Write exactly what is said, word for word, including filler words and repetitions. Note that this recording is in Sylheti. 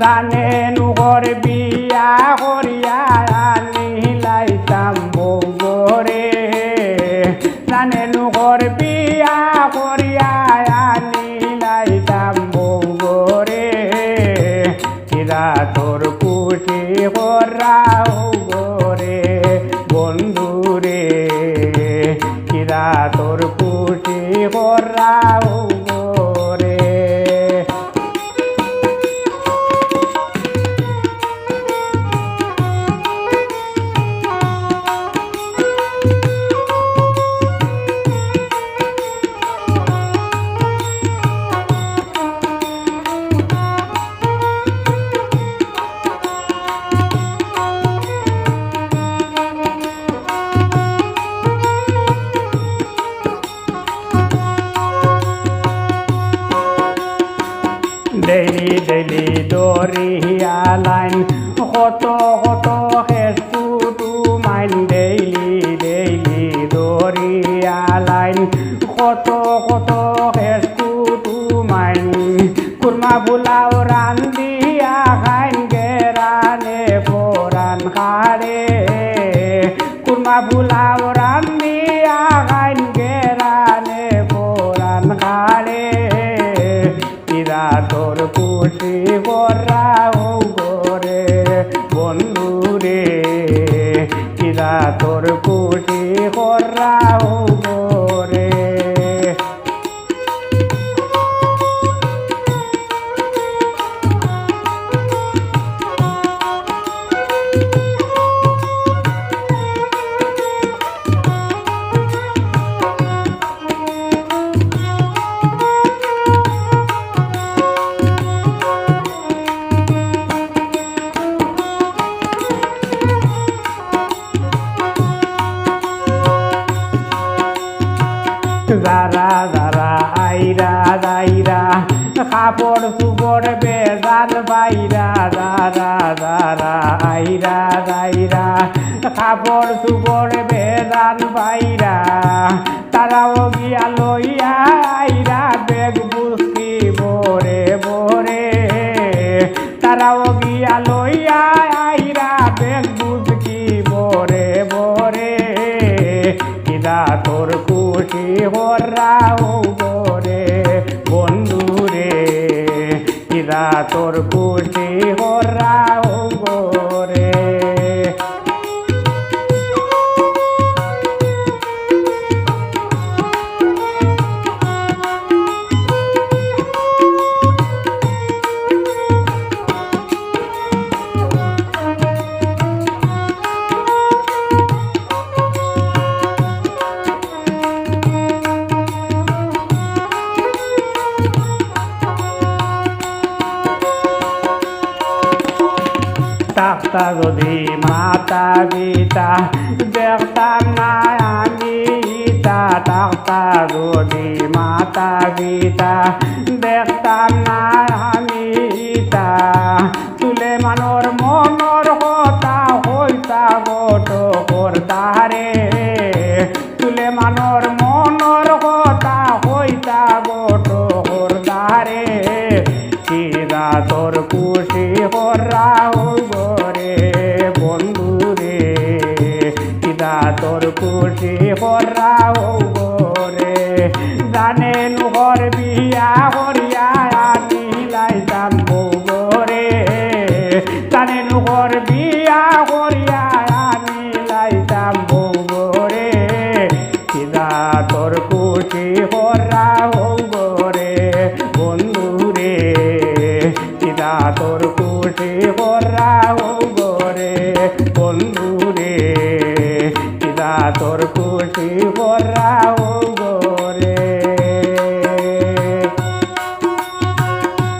জানে নুকর বিয়া করিয়া আনিলাইতাম বউ গরে, জানে নুকর বিয়া করিয়া আনিলাইতাম বউ গরে। কিরা তোর খুশি করাও গরে বন্ধুরে, কিরা তোর খুশি করাও গরে। ডেইলি ডেইলি দরিয়া লাইন, কত কত খেস কুটুমাইন। ডেইলি ডেইলি দরিয়া লাইন, কত কত খেস কুটুমাইন। কুরমা ফুলাও রান্দিয়া খাইন গেরানে পরান কাড়ে, কুরমা ফুলাও রান্দিয়া খাইন গেরানে পরান কাড়ে। কিরা তোর খুশি করাও গরে বন্ধুরে, কিরা তোর খুশি করাও গরে। যারা যারা আইরা যাইরা, কাপড় চুপড় বেজাল পাইরা। যারা যারা আইরা যাইরা, কাপড় চুপড় বেজাল পাইরা। তারাও গিয়া লইয়া আইরা ব্যাগ বুঝকি ভরে ভরে। তারাও গিয়া লইয়া আইরা ব্যাগ বুঝকি ভরে ভরে। কিরা তোর খুশি করাও গরে বন্ধুরে, কিরা তোর খুশি করাও গরে। থাকতা যদি মাতা পিতা, দেখতাম না আমি ইতা। থাকতা যদি মাতা পিতা, দেখতাম না আমি ইতা। সুলেমানর মনর কথা কইতা গো ঠকরদারে। সুলেমানর মনর কথা কইতা গো ঠকরদারে। কিরা তোর খুশি করাও গরে বন্ধুরে, কিরা তোর খুশি করাও গরে। জানে নুকর বিয়া করিয়া আনিলাইতাম বউ গরে, জানে নুকর বিয়া করিয়া আনিলাইতাম বউ গরে। কিরা তোর খুশি করাও গরে বন্ধুরে, কিরা তোর খুশি করাও গরে বন্ধুরে, কিরা তোর খুশি করাও